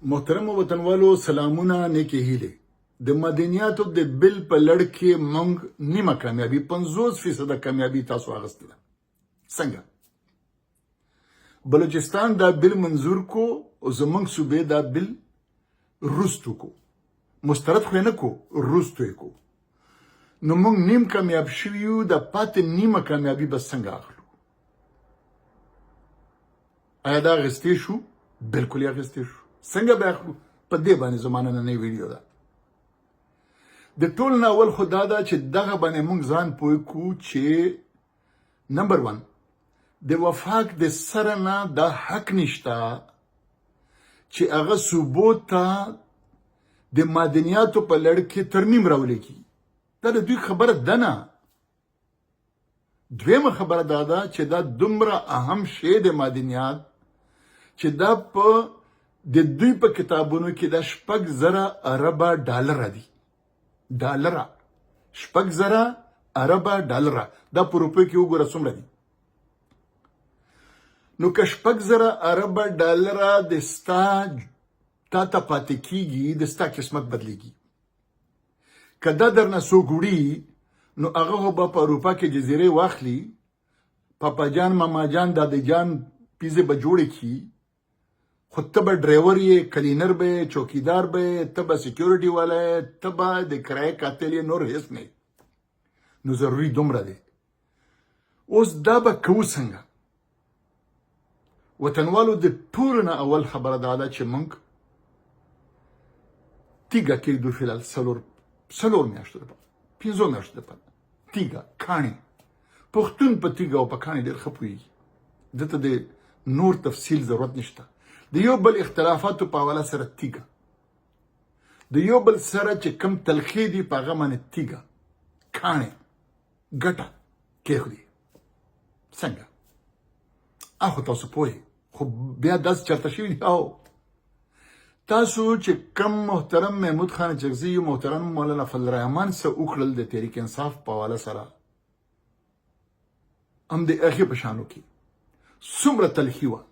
محترمو وطنوالو سلامونه نیکې هیلې. د معدنیاتو د بل په لړ کې مونږ نیمه کامیابي 50 فیصده کامیابي تاسو اغستې ده. څنګه؟ بلوچستان دا بل منظور کو او زمونږ صوبې دا بل روستو کو، مسترد خو نه کو، روستو یې کو. نو مونږ نیم کامیاب شوي یو، د پاتې نیمه کامیابي به څنګه اخلو؟ آیا دا اخیستی شو؟ بالکل یې اخیستی شو. څنګه به اخلو؟ په دې باندې زما نننۍ ویډیو ده. د ټول نه اول خو دا ده چې دغه باندې مونږ ځان پوه کړو چې نمبر 1 د وفاق د سره نه دا حق نشته چې هغه صوبو ته د معدنیاتو په لړ کې ترمیم راولېږي. دا د دوی خبره ده نه. دویمه خبره دا ده چې دا دومره اهم شی دی معدنیات، چې دا په د دوی په کتابونو کې دا 6000 اربه ډالره دي. ډالره 6000 اربه ډالره، دا په روپیو کې وګوره څومره دي. نو که 6000 اربه ډالره د ستا تا ته پاتې کیږي، د ستا قسمت بدلیږي. که دا درنه څوک وړي نو هغه خو به په اروپا کې جزیرې واخلي، پاپا جان، ماما جان، دادی جان پیزې به جوړې کړي، خو ته به ډرایور یې، کلینر به یې، چوکیدار به یې، ته به سکیورټي والا یې، ته به د کرایې قاتل یې، نور هېڅ نه. نو ضروري دومره دی. اوس دا به کوو څنګه؟ وطنوالو د ټولو نه اول خبره دا ده چې موږ تیږه کېږدو فلحال څلور میاشتو لپاره، پنځو میاشتو لپاره تیږه کاڼي. پښتون په تیږه او په کاڼي ډېر ښه پوهېږي، ده ته د نور تفصیل ضرورت نشته. د یو بل اختلافاتو په حواله سره تیږه، د یو بل سره چې کم تلخې دي په هغه باندې تیږه کاڼی ګټه کېږدي. څنګه؟ اخو تاسو پوهې، خو بیا داسې چرته شوي دي. او تاسو چې کم محترم محمود خان اچکزي، محترم مولانا فضل الرحمن څه وکړل د تحریک انصاف په حواله سره، هم د هغې په شانو کې څومره تلخي وه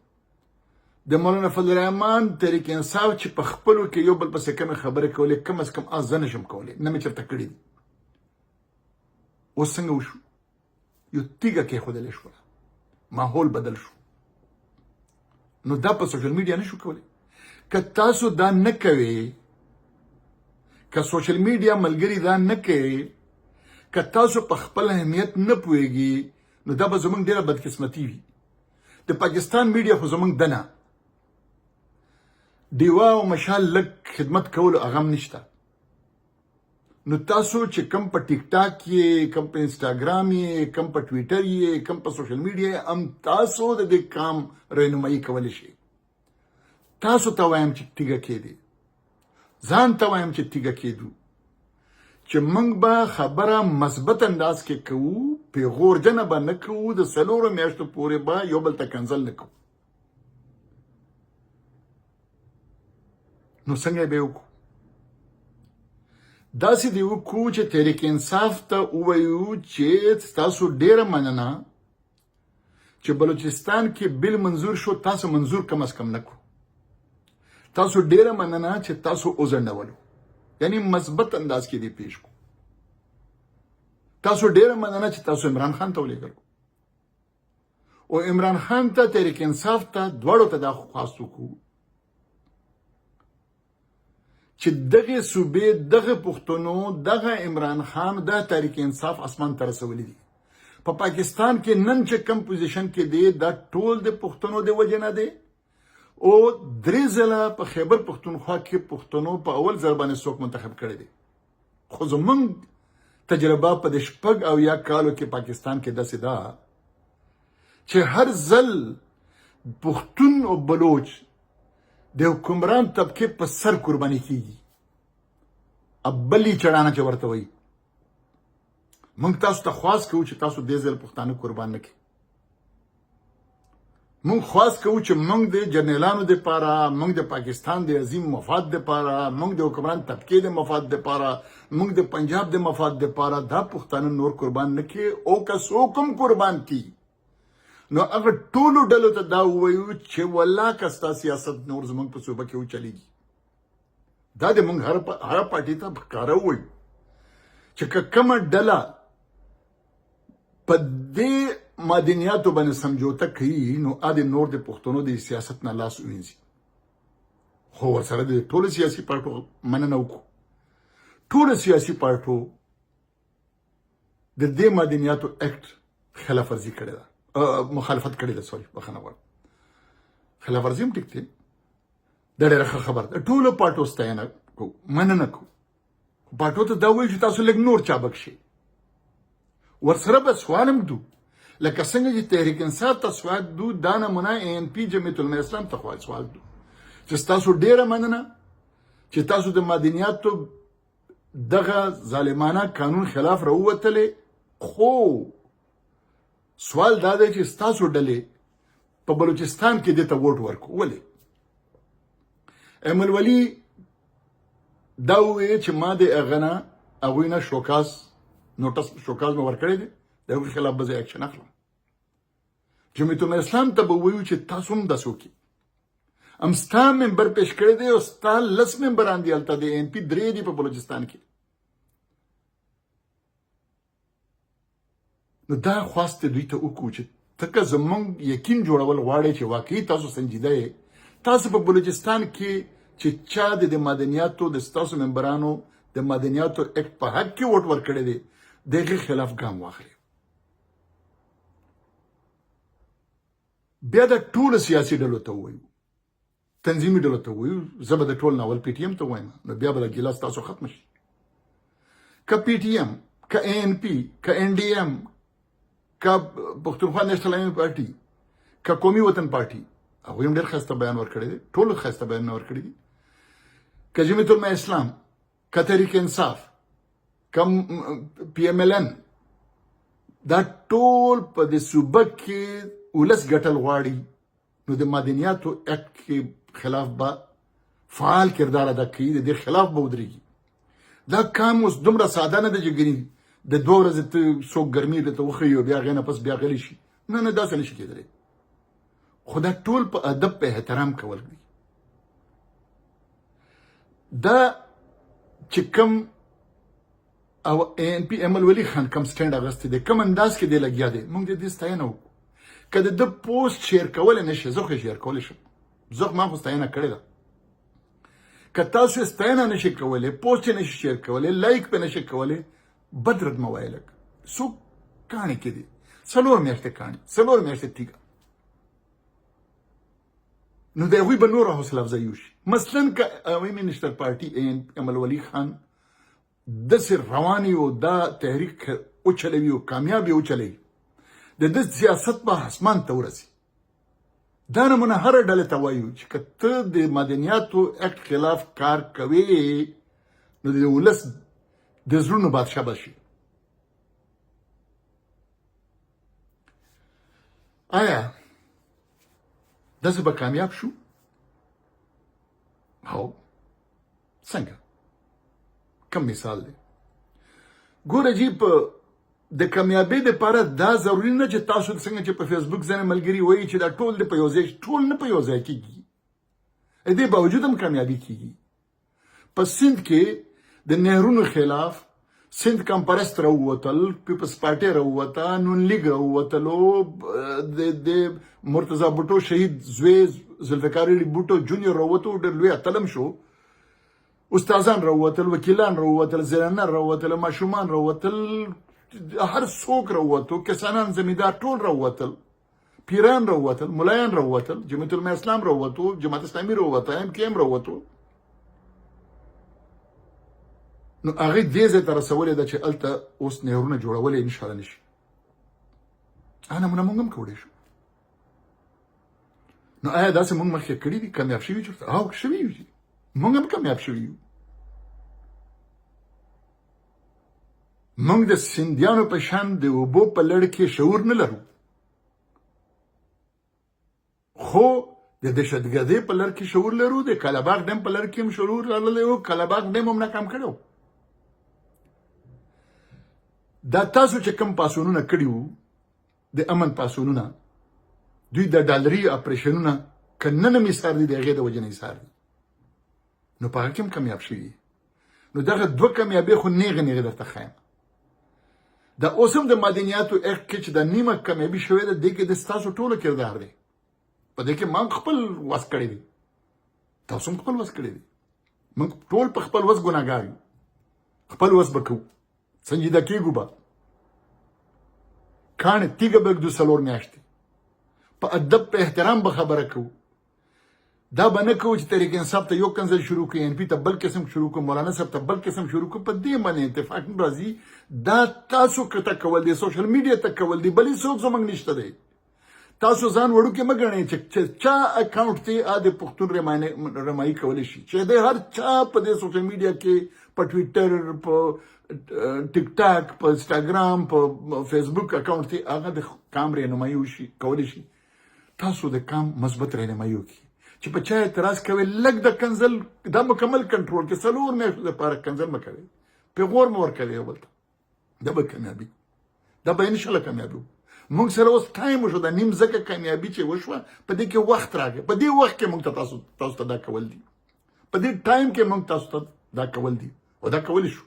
د مولانا فضل الرحمن تحریک انصاف چې په خپلو کې یو بل پسې کومې خبرې کولې، کم از کم زه نه شم کولی، نه مې چېرته کړي دي. اوس څنګه وشو؟ یو تیږه کېښودلی شوله، ماحول بدل شو. نو دا په سوشل میډیا نشو کولی. که تاسو دا نه کوئ، که سوشل میډیا ملګري دا نه کوي، که تاسو په خپل اهمیت نه پوهیږي، نو دا به زمونږ ډیره بدقسمتي وي. د پاکستان میډیا خو زمونږ دنه ډیوه او مشال لږ خدمت کولو هغه هم نشته. نو تاسو چې کم په ټیک ټاک یې، کم په انسټاګرام یې، کم په ټویټر یې، کم په سوشل میډیا یې، هم تاسو د دې کام رهنمایي کولی شئ. تاسو ته وایم چې تیږه کېدی، ځان ته وایم چې تیږه کېدو، چې موږ به خبره مثبت انداز کې کوو، پیغورجنه به نه کوو، د 4 میاشتو پورې به یو بل ته کنځل نه کوو. نو څنګه به وکړو؟ داسې دی وکړو چې تحریک انصاف ته ووایو چې تاسو ډیره مننه چې بلوچستان کې بل منظور شو، تاسو منظور کم از کم نکړو، تاسو ډیره مننه چې تاسو وځنډولو، یعنی مثبت انداز کې دی پیش کو. تاسو ډیره مننه چې تاسو عمران خان ته ولېږلو، او عمران خان ته تحریک انصاف ته دواړو ته دا خواست وکړو چې دغه صوبې، دغه پښتنو، دغه عمران خان، دا تحریک انصاف اسمان ته رسولي دي. په پاکستان کې نن چې کم پوزیشن کې دی، دا ټول د پښتنو د وجې نه دی. او درې ځله په خیبر پښتونخوا کې پښتنو په اول ځل باندې څوک منتخب کړی دی. خو زمونږ تجربه په دې 76 کالو کې پاکستان کې داسې ده چې هر ځل پښتون او بلوچ د حکمران طبقې په سر قرباني کیږي، ابلی چړانه چې ورته وایي. موږ تاسو ته خواست کوو چې تاسو دې ځل پښتانه قربان نه کړئ. موږ خواست کوو چې موږ د جرنیلانو د پاره، موږ د پاکستان د عظیم مفاد د پاره، موږ د حکمران طبقې د مفاد د پاره، موږ د پنجاب د مفاد د پاره دا پښتانه نور قربان نه کړي. او که څوک هم قربان کړي، نو هغه ټولو ډلو ته دا ووایو چې والله که ستا سیاست نور زموږ په صوبه کې وچلېږي. دا د مونږ هر پارټي ته ښکاره ووایو چې که کومه ډله په دې معدنیاتو باندې سمجوته کوي، نو ا دې نور د پښتنو د سیاست نه لاس ووینځي. خو ورسره د ټولو سیاسي پارټو مننه وکړو. ټولو سیاسي پارټو د دې معدنیاتو اکټ خلاف ورزي کړې ده، مخالفت کړې ده، سوري، بخښنه غواړم، خلاف ورزي هم ټیک دی. دا ډېره ښه خبره ده. ټولو پارټو ستاینه کوو، مننه کوو. پارټو ته دا وایو چې تاسو لږ نور چابک شئ. ورسره به سوال هم ږدو، لکه څنګه چې تحریک انصاف ته سوال ږدو، دا نمونه اے این پي، جمعیت علماء اسلام ته سوال ږدو چې ستاسو ډېره مننه چې تاسو د معدنیاتو دغه ظالمانه قانون خلاف راووتلې، خو سوال دا دی چې ستاسو ډلې په بلوچستان کې دې ته ووټ ورکړو ولې؟ ایمل ولي دا وویل چې ما د هغه نه، هغوی نه show cause notice، show cause مې ورکړی دی، د هغوی خلاف به زه اکشن اخلم. جمعیت اسلام ته به ووایو چې تاسو هم داسې وکړئ، هم ستا ممبر پیش کړی دی او ستا 10 ممبران دي هلته، د این پي 3 دي په بلوچستان کې. نو دا خواست دوی ته وکړو چې ته که زمونږ یقین جوړول غواړئ چې واقعي تاسو سنجیده یې، تاسو په بلوچستان کې چې چا د معدنیاتو، د ستاسو ممبرانو د معدنیاتو اکټ په حق کې ووټ ورکړی دی، د هغې خلاف ګام واخلئ. بیا د ټولو سیاسي ډلو ته ووایو، تنظیمي ډلو ته وایو، زه به د ټول ناول پي ټي ایم ته وایم، نو بیا به د ګیلاس تاسو ختم شي. که پي ټي ایم، که اے این پي، که این ډي ایم، که پښتونخوا نېشنل عوامي پارټي، که قومي وطن پارټي، هغوی هم ډېر ښایسته بیان ورکړی دی، ټولو ښایسته بیانونه ورکړي دي، که جمعیت علماء اسلام، که تحریک انصاف، که پي ایم ایل ان، دا ټول په دې صوبه کې ولس ګټل غواړي، نو د معدنیاتو اکټ کې خلاف به فعال کردار ادا کوي، د دې خلاف به ودرېږي. دا کام اوس دومره ساده نه دی چې ګني د 2 ورځې ته څوک ګرمي درته وښیي او بیا هغې نه پس بیا غلی شي. نه نه، داسې نه شي کېدلی. خو دا ټول په ادب، په احترام کول دي. دا چې کوم او این پی ایمل ولي خان کوم سټینډ اغوستی دی، کوم انداز کې دی لګیا دی، موږ د دې ستاینه وکړو. که د ده پوسټ شیر کولی نه شي، زه خو یې شیر کولی شم، زه خو ما خو ستاینه کړې ده. که تاسو یې ستاینه نه شئ کولی، پوسټ یې نه شئ شیر کولی، لایک پې نه شئ کولی، بد رد مه وایه. لږ څوک کاڼي کې دي، 4 میاشتې کاڼي، 4 میاشتې تیږه، نو د هغوی به نوره حوصله افزایي وشي. مثلا که عوامي نېشنل پارټي ایمل ولي خان داسې روان یو دا تحریک وچلوي او کامیاب یې وچلوي، د ده سیاست به اسمان ته ورسي. دا نمونه هره ډلې ته وایو چې که ته د معدنیاتو اکټ خلاف کار کوې، نو د ولس د زړونو بادشاه به شي. آیا داسې به کامیاب شو؟ هو، څنګه؟ کم مثال دی. ګوره جی، په د کامیابۍ لپاره دا ضروري نه چې تاسو څنګه چې په فیسبوک ځینې ملګري وایي چې دا ټول د په یو ځای، ټول نه په یو ځای کېږي، دې باوجود هم کامیابي کېږي. په سند کې د نهرونو خلاف سند کمپرست راووتل، پیپلز پارټي راووته، نون لیګ راووتلو، د مرتضی بوټو شهید زوی ذوالفقار علي بوټو جونیور راووتو، ډېر لوی اتل هم شو، استادان راووتل، وکیلان راووتل، زنانه راووتل، ماشومان راووتل، هر څوک راووتو، کسانان، زمیندار ټول راووتل، پیران راووتل، ملایان راووتل، جمعیت علماء اسلام راووتو، جماعت اسلامي راووته، ایم کی ایم راووتو. نو هغه دې ځای ته رسولې ده چې هلته اوس نهرونه جوړولی انشاءالله نشي. هغه نمونه موږ هم کولی شو. نو آیا داسې موږ مخکې کړي دي؟ کامیاب شوي چېرته؟ هو، شوي یو، موږ هم کامیاب شوي یو. موږ د سندیانو په شان د اوبو په لړ کې شعور نه لرو، خو د دهشتګردۍ په لړ کې شعور لرو. د کالاباغ ډیم په لړ کې هم شعور لرلی و، کالاباغ ډیم هم ناکام کړی و. دا تاسو چې کوم پاسونونه کړي وو، د امن پاسونونه، دوی د ډالري اپریشنونه که نن هم ایسار دي، د هغې د وجې نه ایسار دي. نو په هغه کې هم کامیاب شوي. نو دغه دوه کامیابې خو نیغه نیغه درته ښایم. دا اوس هم د معدنیاتو ایکټ کې چې دا نیمه کامیابي شوې ده، دې کې د ستاسو ټولو کردار دی. په دې کې ما خپل وس کړی دی، تاسو هم خپل وس کړی دی. موږ ټول په خپل وس ګناهګار یو، خپل وس به کوو، سنجیده کېږو به، کاڼې تیږه به ږدو څلور میاشتې، په ادب په احترام به خبره کوو. دا به نه کوو چې تحریک انصاف ته یو کنځل شروع کړي، ان پی ته بل قسم شروع کړو، مولانا صاحب ته بل قسم شروع کړو. په دې باندې اتفاق نه راځي. دا تاسو کته کول دي، سوشل میډیا ته کول دي، بلې څوک زمونږ نشته دی. تاسو ځان وړوکی مه ګڼئ چې چا اکاونټ ته ا د پښتون رمایي کولی شي، چې د هر چا په دې سوشل میډیا کې، په ټویټر، په ټیک ټاک، په انسټاګرام، په فیسبوک اکاونټ ته هغه د کام رهنمایي وشي کولی شي. تاسو د کام مثبت رهنمایي وکړي چې په چا اعتراض کوي، لږ د کنزل دا مکمل کنټرول کې څلور میاشتو لپاره کنزل مه کوي، پیغور مه ورکوي یو بل ته. دا به کامیابي، دا به ان شاء الله کامیابي. موږ سره اوس ټایم وشو، دا نیم ځکه کامیابي چې وشوه په دې کې وخت راغی. په دې وخت کې موږ ته تاسو ته دا کول دي، په دې ټایم کې موږ تاسو ته دا کول دي او دا کولی شو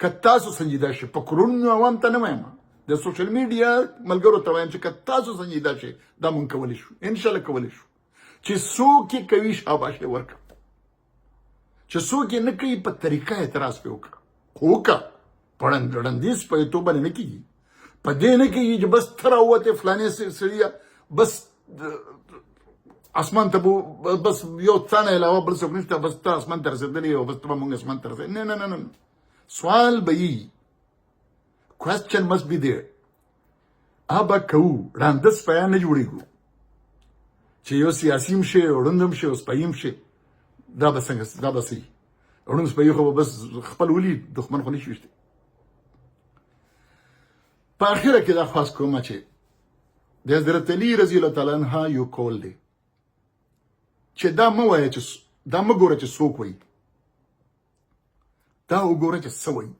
که تاسو سنجیده شئ. په کورونو عوام ته نه وایم، د سوشل میډیا ملګرو ته وایم چې که تاسو سنجیده شئ دا موږ کولی شو، ان شاء الله کولی شو. چې څوک یې کوي شاباش یې ورکړه، چې څوک یې نه کوي په طریقه اعتراض پرې وکړه، خو وکړه. په ړندیز په تو باندې نه کېږي، په دې نه کېږي چې بس ته راووتې فلانې سړیه، بس اسمان ته بس یو څه نه علاوه بل څوک نشته، بس ته اسمان ته رسېدلی او بس ته به مونږ اسمان ته رسېدلی. نه نه نه نه، سوال به یي، کوېسچن مسټ بي دیر. ابا کوو ړانده سپیان نه جوړېږو چې یو سیاسي هم شي، ړوند هم شي او سپی هم شي. دا به څنګه، دا به څه؟ ړوند سپی خو به بس خپل ولي، دښمن خو نشي ویشتی. په اخره کې دا خواست کوم چې د حضرت علی رضی الله تعالی عنہ یو کول دی چې دا مه وایه چې دا مه ګوره چې څوک وایي، دا وګوره چې څه وایي.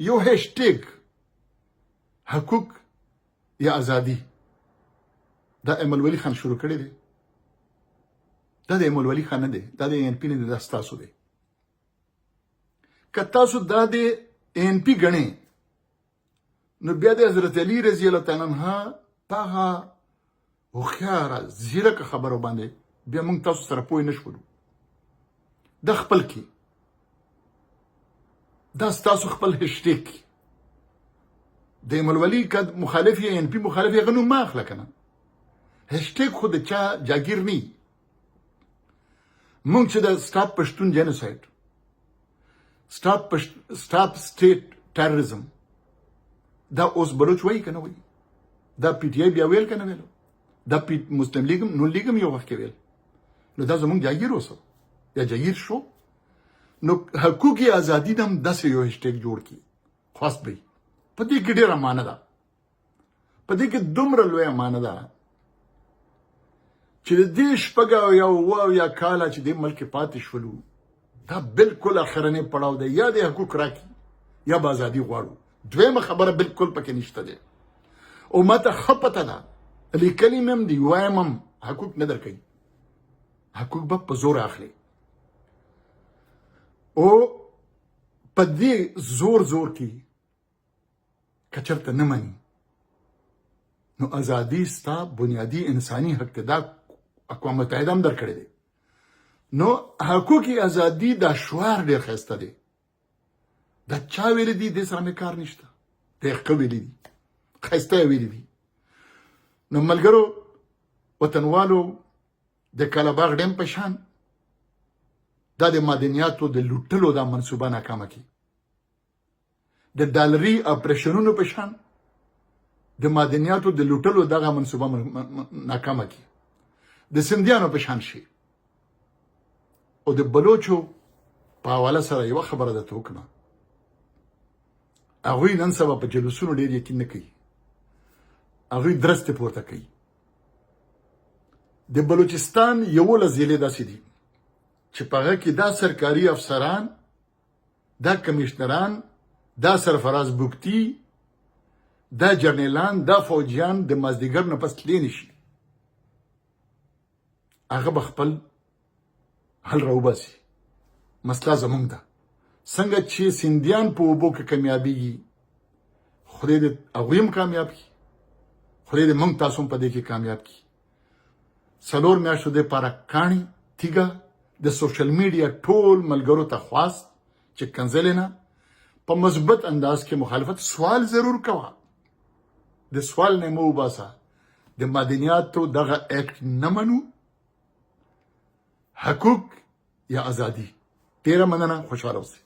یو هشټګ حقوق یا ازادي دا ایمل ولي خان شروع کړی دی. دا د ایمل ولي خان نه دی، دا د ان پی نه دی، دا ستاسو دی. که تاسو دا د ان پی ګڼئ نو بیا د حضرت علی رضی الله تعالی عنہ په هغه هوښیاره ځیرکه خبرو باندې بیا موږ تاسو سره پوه نه شولو. د خپل کې دا ستاسو خپل هشټیګ د ایمل ولي که مخالف یې، ان پی مخالف یې، هغه نوم مه اخله که نه. هشټیګ خو د چا جاګیر نه. مونږ چې د سټاپ پښتون جینوسایډ، سټاپ سټیټ ټیرریزم، دا اوس بلوچ وایي که نه وایي؟ دا پی ټی آی بیا ویل که نه ویل؟ دا پی مسلم لیګ نون لیګ هم یو وخت کې ویل. نو دا زمونږ جاګیر اوسه یا جاګیر شو. نو حقوق ازادي هم داسې یو هشټیګ جوړ کړي خواست به. په دې کې ډېره معنی ده، په دې کې دومره لویه معنی ده چې د دې 76 کاله چې دې ملک پاتې شولو، دا بالکل اخرنی پړاو دی. یا دې حقوق راکړي یا به ازادي غواړو. دویمه خبره بالکل پکې نشته دی. او ما ته ښه پته ده، لیکلي مې هم دي، وایم هم، حقوق نه درکوي، حقوق به په زور اخلي. او په دې زور زور کې که چېرته نه مني نو ازادي ستا بنیادي انساني حق دی، دا اقوام متحده هم درکړی دی. نو حقوق ازادي دا شعار ډېر ښایسته دی. دا چا ویلي دي، دې سره مې کار نشته، دی ښه ویلي دي، ښایسته یې ویلي دي. نو ملګرو وطنوالو، د کالاباغ ډیم په شان دا د معدنیاتو د لوټلو دا منصوبه ناکامه کړي، د ډالري اپریشنونو په شان د معدنیاتو د لوټلو دغه منصوبه ناکامه کړي، د سندیانو په شان شي. او د بلوچو په حواله سره یوه خبره درته وکړم، هغوی نن سبا په جلوسونو ډېر یقین نه کوي، هغوی درستې پورته کوي. د بلوچستان 11 ضلعې داسې دي چې په هغه کې دا سرکاري افسران، دا کمشنران، دا سرفراز بوکتی، دا جرنیلان، دا فوجیان د مازدیګر نه پس تللی نشي. هغه به خپل حل راوباسي. مسله زمونږ ده. څنګه چې سندیان په اوبو کې کامیابیږي، خدای دې هغوی هم کامیاب کړي، خدای دې موږ تاسو هم په دې کې کامیاب کړي. 4 میاشتو دپاره کاڼي تیږه د سوشل میډیا ټول ملګرو ته خواست چې کنځلې نه، په مثبت انداز کې مخالفت، سوال ضرور کوه، د سوال نه مو وباسه. د معدنیاتو دغه اکټ نه منو، حقوق یا ازادي. ډیره مننه، خوشحاله اوسئ.